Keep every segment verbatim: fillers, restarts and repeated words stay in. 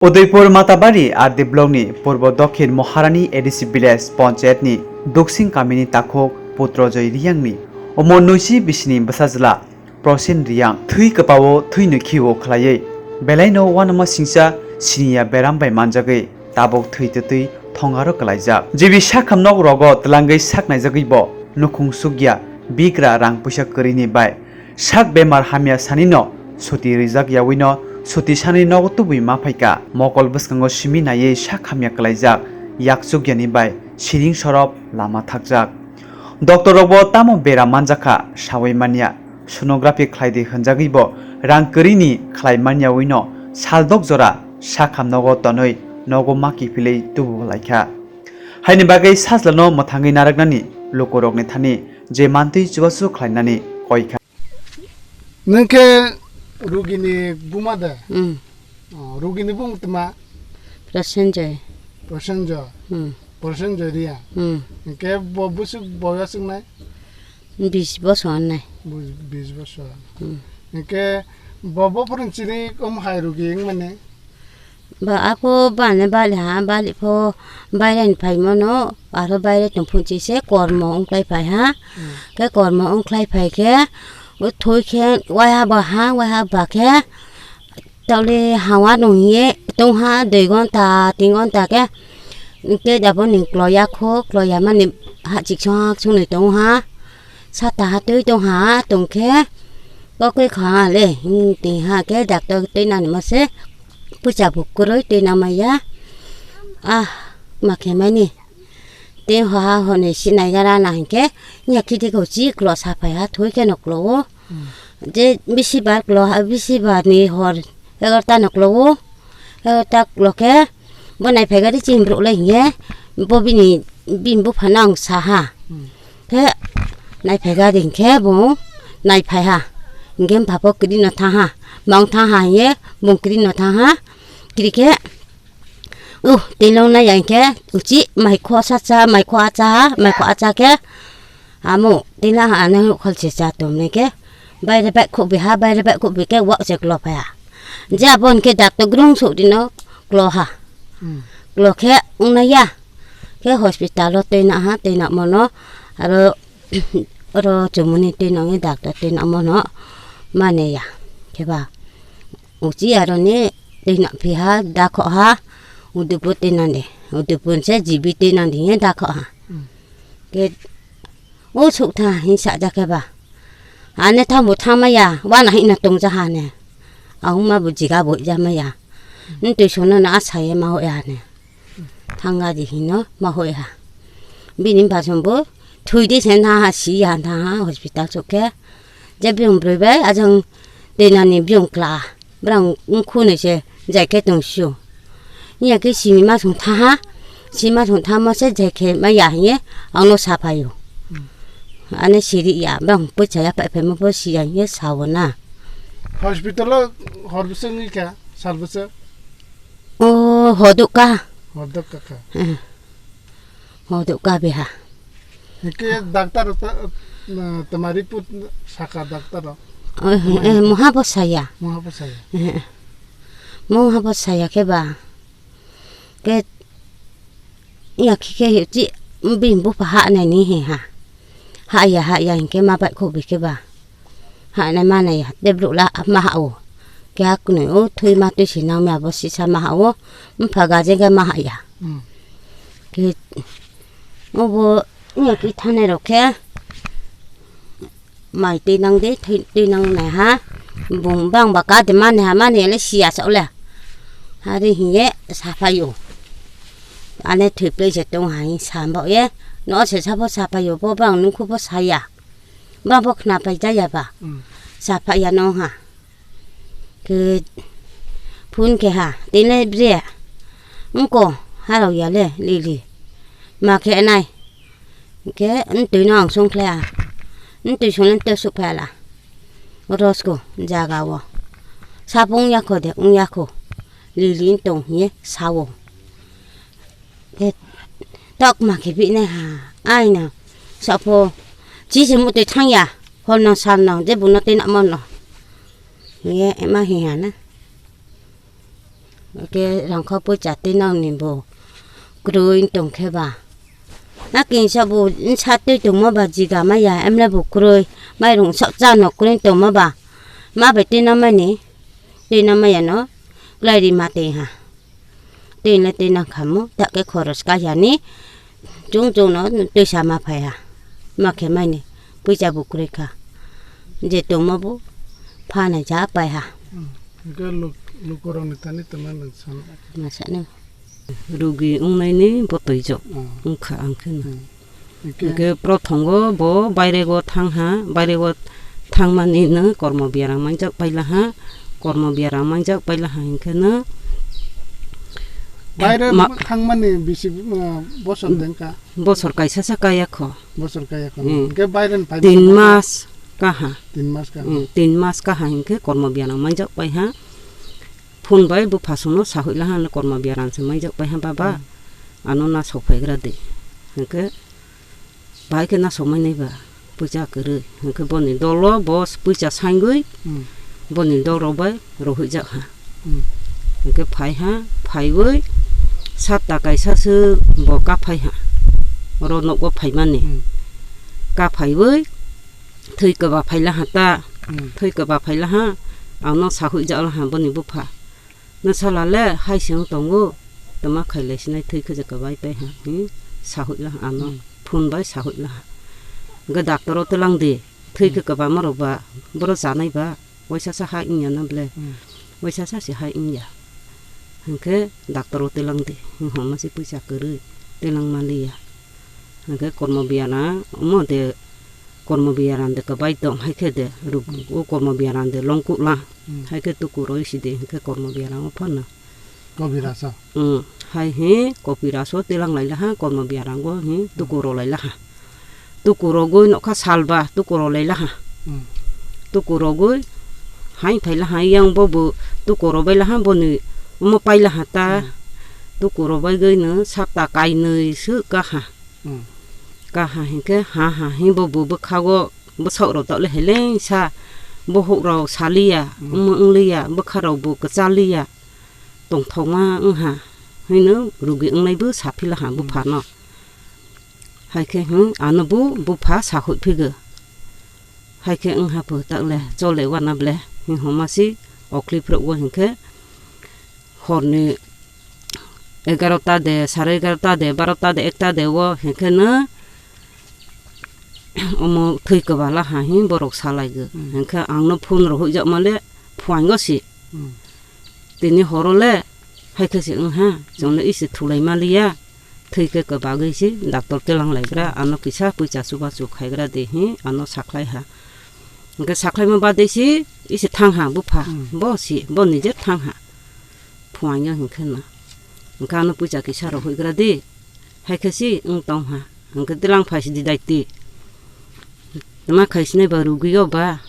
Udaipur Matabari R D block ni Purbo Dokhin Maharani A D C village panchayat ni Duksing kamini takhuk Putrojoy Riyang ni omo nuisi bisini bwsajwla Prosen Riyang thwi kwpao thwi nukhi o khwlaiwi belaino uanama singcha siniya beram bai manjagwi tabuk thwi twtwi thongaro kwlaijak. Jibi sakham nok rogo twlangwi sak naijagwi bo nukhung sukya bigra rang puisa kwrwini bai sak bemar hamya sanino suti rijak yawino suti sani nogo tubui ma phaika mokol bwskango simi naiwi sak hamya kwlaijak yaksuk yani bai siring sorop lama thakjak. Doctor rokbo tamo bera manjakha sawi manya. Sonography khlai di hwnjagwi bo rang kwrwini khlai manya wino saldok jora sakham nogo tonwi nogo ma kiphilwi tubu laikha. Haini bagwi sajlano mwthangwi narwknani lukurokni thani je mantwi chubachu khlainani koi kha. Nwng khe rugini buma de? Hmm. Oh, rugini bung tma? Prosenjoy. Prosenjoy. Hmm. Prosenjoy Riya. Hmm. Hwnkhe bo busuk boyos wngnai? Bis bosor nai. Bus-, bis bosor. Hmm. Hwnkhe bo bophorni chini om hai rugi wngmani? Ba ako bane bali ha, bali pho bairani phaimano, aro baire tongphunchi se kormo wngklai phai ha. Hmm. Khe kormo wngklai phai khe, o thoi khe waiha ba ha, waiha ba khe, Tole hawa nung ye tong ha dui gonta, tin gonta ke. Ke dabo ni kloya kho, kloya mani ha chik chok chunui tong ha. Sata ha tui tong ha, tong khe. Kokoi kha le, hmm, ti ha ke doctor tui nani ma se. Pucha bu kuroi tui na ma ya. Ah, ma khe mani. Te ho ha hone sinai gara na hinkhe, nya khiti ko chi klo saphai ha thoi khe no klo o. Hmm. Je bisi bar klo ha, bisi bar ni hor egarta no klo o. Egarta klo khe bo nai phai gari chim bro le hinkhe bo bini bini bupha no ang sa ha. Hmm. Khe nai phai gari hinkhe bo nai phai ha. Hinkhe bupha bo kri no tha ha. Bang tha ha hinkhe bo kri no tha ha. Kri khe Uh, tei long na yang khe uchi mai kho sa cha, mai kho acha ha, mai kho acha khe amo tei na ha ane khol se cha tom ne khe baire bai kho bi ha, baire bai kho bi khe wak se klo phai ha. Je abon khe doctor grung sok dino klo ha. Hmm. Klo khe ung na ya khe hospital o tei na ha, tei na mono aro oro chumuni tei na ngi doctor tei na mono mane ya khe ba. Uchi aroni tei na phi ha, dakho ha, udupu tei nandi. Udupu se jibi tei nandi ye dakho ha. Hmm. Ke o suk tha hin sa ja khe ba. Ane tha mu tha ma ya, wana hin na tong ja ha ne. Au ma bu jiga bo ja ma ya. Hmm. Ntui sono na asa ye ma ho ya ne. Thanga di hino ma hoi ha. Bini bachon bo thui di sen tha ha si ya tha ha hospital chok khe. Je biyong broi bai ajang tei nani biyong kla. Brang ungkhu ni se jai khe tong sio. Nya khe simi ma song tha ha. Simi ma song tha ma se jai khe ma ya ye ang no sa phai o. Hmm. Ane siri ya brang poisa ya pai pai ma bo si ya ye sa o na. Hospital o hor bwswk wngwi kha, sal bwswk? O, hoduk ka. Hoduk ka kha. Eh. Hoduk ka beha. Hingke doctor ta, na, tamari put saka doctor ro. Eh, eh, moha bo saya. Moha bo saya. Eh, eh. Moha bo saya khe ba. Ke ya khe khe chi bini bupha ha nai ni he ha. Ha ya, ha ya hingke ma bai kho bi khe ba. Hanai manai ya, tei bwrwk la ma ha o. Keha kwnwi o, thwi ma twi si nang maya bo sisa ma ha o. Mpha gaje ga ma ha ya. Hmm. Ke, obo, nya twi thanai rok khe, mai twi nang de, thwi twi nang nai ha. Bung bang ba ka de mani ha, mani le siya sa le. Hari hiye sa phai o. Ane thwi plei se tong ha, hi sa bo ye. No se sa bo sa phai o, bo bang nung khu bo sa ya. Ba bo khna pai ja ya ba. Hmm. Sa pha ya no ha. Ke phone ke ha. Tene bre. Ngko harau ya le lili. Ma khe nai. Ke ntui no ang song khle a. Ntui song le te suk pha la. Ros ko jaga wo. Sapung ya kho de, ung ya kho. Lili ntong ye sa wo. Ke tok ma khe bi nai ha. Ai na. Sa pho. Chi se mu te thang ya. Hol no sal no. Je bu no te na mon no. Ye ma hi ha na. Ke rangkho poicha twi nang ni bo. Kroi tong khe ba. Na kinsa bo nsa twi tongma ba jiga maya emle bo kroi. Mairung sak cha no kroi tongma ba. Ma bai twi na mani. Twi na maya no. Klai ri ma twi ha. Twi le twi nang khamu. Ta ke khoros ka ya ni. Chung chung no twi sa ma phai ha. Ma khe mani. Poicha bo kroi kha. Je tongma bo. Pha na ja pai ha. Hmm. Hingke luk-, lukurokni thani tongna nang sano. Ma sano. Rugi wngnaini botoi jok. Oh. Wngkha ang kheno. Hmm. Hingke hingke prothongo bo bairego thangha, bairego thangmani no kormo biaram manjak pailaha, kormo biaram manjak pailaha hingke no baire ma- thangmani bisi, uh, bosor dengka? Bosor kaisa sa kaya kho. Bosor kaya kho. Hmm. Hingke baire ni phai tin mas kaha. Tin mas kaha. Hmm, tin mas kaha hingke kormo biaram manjak paiha. Phone bai bupha songno sahoilaha, ano kormo biaram se manjak paiha baba. Hmm. Ano na sok phaigra de. Hingke bai khe na sok mai nai ba. Puja kwrwi. Hingke boni dolo bo puja sangwi. Hmm. Boni dolo bai rohoi jak ha. Hmm. Hingke phai ha, phaiwi satta kaisa se bo ka phai ha. Oro nogo phaimani. Hmm. Ka phaiwi thwi kwba phailaha ta. Hmm. Thwi kwba phailaha. Ano sahoijak laha boni bupha. Nwsala le hai se wng tongo, tama khailai sinai thwi khwjak kwbai pai ha, hmm, sahoih la ano, hmm, phone bai sahoih la ha. Hwnkhe doctor o twlang di, thwi khe, hmm, kwbangma rok ba, boro chanai ba, waisa sa ha wngya na ble, hmm, waisa sa se ha wngya. Hwnkhe doctor o twlang di, hmm, hwnma se puisa kwrwi, twlang maliya. Hwnkhe kormo biana omo de, kormo biaram de kwbai tong, hai khe de ruk-, hmm, o kormo biaram de longkuk la. Hmm. Hai khe tuku roi sidi hingkhe kormo biarango phano. Kobiraso? Hmm. Hai hi kopiraso tilang lai laha, kormo biarango hi tuku ro lai laha. Tuku rogoi nokha salba tuku ro lai laha. Hmm. Tuku rogoi hai phai laha, yang bo bo tuku ro bai laha, boni omo pai laha ta. Hmm. Tuku ro bai goi no sapta kainwi sw kaha. Hmm. Kaha hingkhe ha ha hi bo bo bwkhago bwsok rok tole heleng sa, bohok rok saliya, hmm, omo wngliya, bwkha rok bo kwchaliya, tongthokma wngha hino rugi wngnai bo saphilaha, hmm, buphano. Hai khe, hmm, ano bo bupha sahoih phigo. Hai khe wngha pho takle, hmm, chole wana ble, hi homa si okli phirok o hingkhe horni egarota de, sare egarota de, barota de, ekta de o hingkhe no omo thwi kwbala ha hi borok salai go. Hmm. Hingkhe ang no phone rohoi jak male phuaing o si. Hmm. Tini horo le hai khe se wngha, chwng le isi thulai maliya, thwi khe kwbagwi se doctor tilang lai gra, ano kisa puisa chubachu khai gra de hi ano sakhlai ha. Hingkhe sakhlaima bade se isi thang ha bupha, hmm, bo si, bo nije thang ha. Phuaing ya hingkhe no. Hingkhe ano puisa kisa rohoi gra de. Hai khe si wng tong ha. Hingkhe tilang phai si di daiti. Tama khai sinai ba rugi yo ba.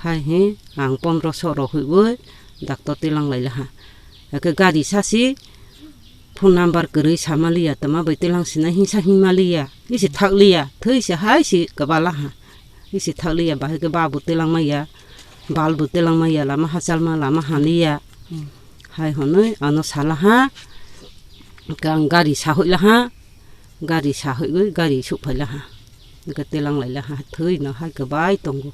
Hai hi ang pondro so rohoi oi doctor tilang lai laha. Hingkhe gari sa si phone number kwrwi sa maliya, tama bai tilang sinai hingsa hing maliya. Isi thak liya, thwi se hai si kwbala ha. Isi thak liya, bahai khe ba bo tilang maya, bal bo tilang maya, lama hachal ma, lama haliya. Hmm. Hai honoi ano sala ha, kang gari sahoi la ha, gari sahoi goi gari suk phai la ha. Hingkhe tilang lai la ha, thwi no hai kwbai tongo.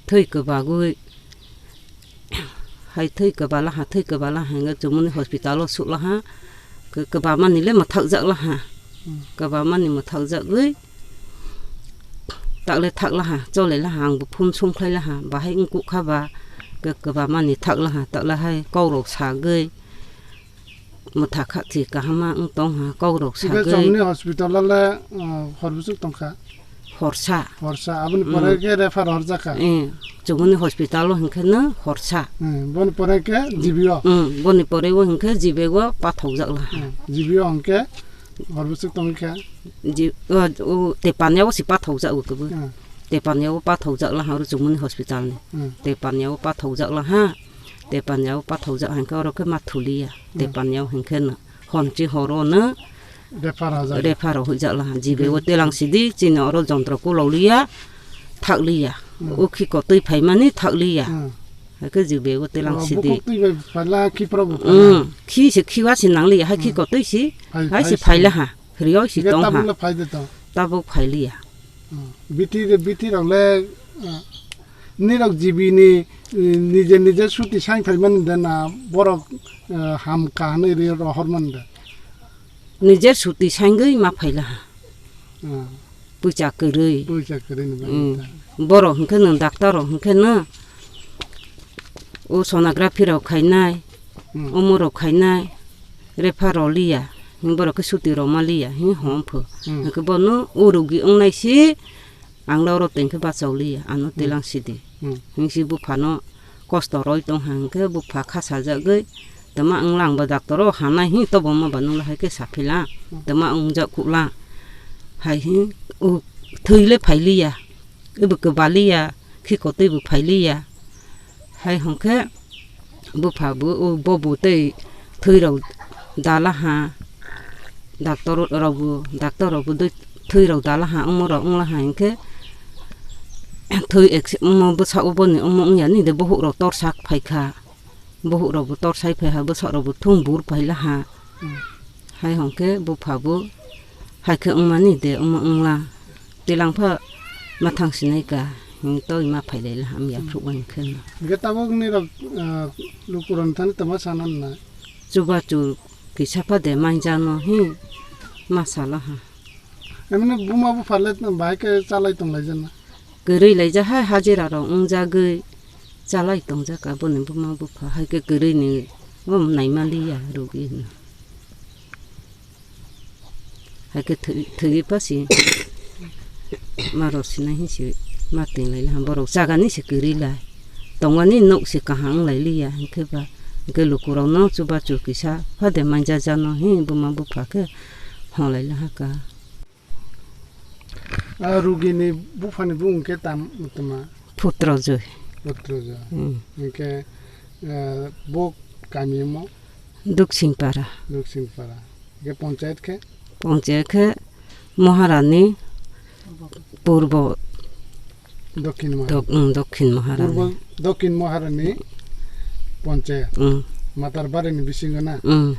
Thwi kwbagwi, hai thwi kwbala ha, thwi kwbala ha hingkhe chumuni hospital o suk la ha, kw-, kwbamani le mwthak jak la ha. Hmm. Kwbamani mwthak jagwi, takle thak la ha, chole la ha, ang bo phone songkhlai la ha, bahai wngkuk kha ba, kw-, kwbamani thak la ha, takle hai kok rok sagwi, mwthakha thi kaham ma wng tong ha, kok rok sagwi. Chumuni hospital o le, uh, hor bwswk tong kha? Horsa. Horsa, aboni, hmm, pore khe refer horjak kha? Eh, chumuni hospital o hingkhe no horsa. Hmm, boni pore khe G B o? Hmm, boni pore o hingkhe G B o pathok jak la ha. Hmm, G B o hingkhe hor bwswk tong kha? Ji-, o, o, Tepanya o si pathok jak o kebo. Hmm. Tepanya o pathok jak la ha oro chumuni hospital ni. Hmm. Tepanya o pathok jak la ha. Tepanya o pathok jak hingkhe oro khe ma thuliya. Hmm. Tepanya o hingkhe no. Honchi horo no refer hajak. Refer hoi jak la ha. Jibe o, hmm, telang sidi chini oro jontro kulok liya, thak liya. Hmm. O khi kotwi phaimani thak liya. Hmm. Hake jibe o telang Oh, sidi. Bukuk twi bai phaila, khipra bo phaila. Mm, khi se khiwa se nang li, hai khi Hmm. kotwi si, Phai-, hai phai se si. Phaila ha, hrio si Hingke tong ha. Tabuk le phai de to. Tabuk phailiya. Hmm. Biti de, biti rok le, ah, nirok jibi ni, eh, nije nije suti saing phai man de na borok, eh, ham ka hanwi ri rohor man de. Nijer suti saingwi ma phaila ha. Ah. Puisa kwrwi. Puisa kwrwi ni bagwi Mm. ta. Borok hwnkhe nwng doctor rok hwnkhe no o sonography rok khainai, Mm. omo rok khainai, refer rok liya, hwn borok khe suti rok ma liya, hwn hom pho. Mm. Hwnkhe bono o rogi wngnai si, Ang loro tengkhe bachao liya, ano Mm. telang sidi. Mm. Hingsi buphano kosto roi tong hangkhe bupha khasajagwi, tama wngla angbo doctor o hanai hi tobo ma ba nungla hai khe saphilang, Mm. tama wngjak kulang. Hai hi, u, thwi le phailiya, ebo kwbaliya, khikotwi bo phailiya. Hai hwnkhe bupha bo, o bobo tei thwi rok dala ha, doctor rok bo, doctor rok bo dui thwi rok dala ha, omo rok wngla ha hwnkhe thwi ekse, omo bwsa oboni omo wngya ni de bohuk rok torsak phaikha, bohuk rok bo torsai phaiha, bwsa rok bo thung bur phaila ha. Hmm. Hai hwnkhe bupha bo hai khe wngmani de, wngma wngla. Tilang pha mathang sinai ka, hing toi ma phailai la ham ya Hmm. phruk wani khe no. Hingke tabuk nirok, ah, lukurok thani tama sana na? Chubachu kisa pha de manjano hi ma sala ha. Emne buma bupha le bahai khe chalai tong lai jana? Kwrwi lai ja hai hajira rok wngjagwi chalai tong jaka boni buma bupha hai khe kwrwi ni bo naima liya rogi hino. Hai khe thwi, thwi pha si ma rw sinai hi si ma twi lai la borok chaga ni si kwrwi lai. Tongmani nok si kaham wng lai liya hwnkhe ba hwnkhe lukurok no chubachu kisa pha de manja jano hi buma bupha khe hwn lai la ha ka. A rugini buphani bung khe tam tama? Putrojoy. Putrojoy. Hmm. Hingke, eh, bo kami mo? Duksinpara. Duksinpara. Hingke ponchayat khe? Ponchayat khe Maharani Purbo Dokhin Maharani. Dok-, hmm, Dokhin Maharani. Purbo Dokhin Maharani ponchayat. Hmm. Matar barini bisingo na? Hmm.